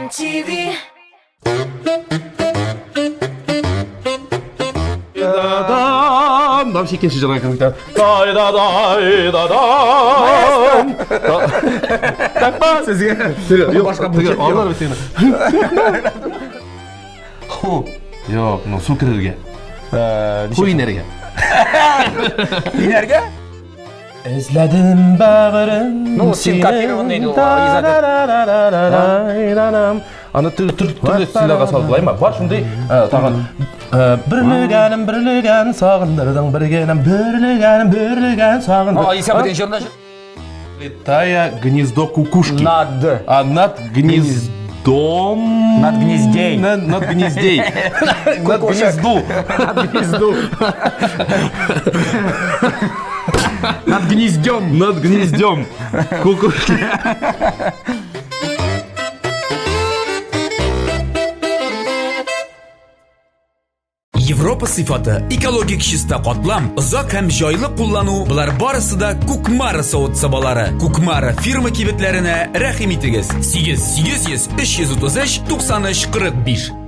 Татарстан ТВ. Да-дам! Дам икенче җырга кереп китә. Дай да дай да дам. Такма Сезгә Теге, юк, башка теге, бюджет юк. алар бит сине. Юк, ну су керергә. Су инәргә. Инәргә? Эзләдем бәгырем. Ну, син копированный инде ул, Аны төрле төрле стильләргә салып булаймы? Бар шундый э, тагын э, берлегәнем берлегән сагындырдың бергенем берлегәнем берлегән сагындыр. А, исән бөтен җырны Летая гнездо кукушки. Над. А над гнездом... Над гнездей. Над гнездей. Над гнезду. Над гнезду. Над гнездем. Над гнездем. Кукушки. Европа сыйфаты, экологик чиста катлам, озак һәм җайлы куллану болар барысы да Кукмара савыт-сабалары. Кукмара фирма кибетләренә рәхим итегез. 8 800 333 93 45.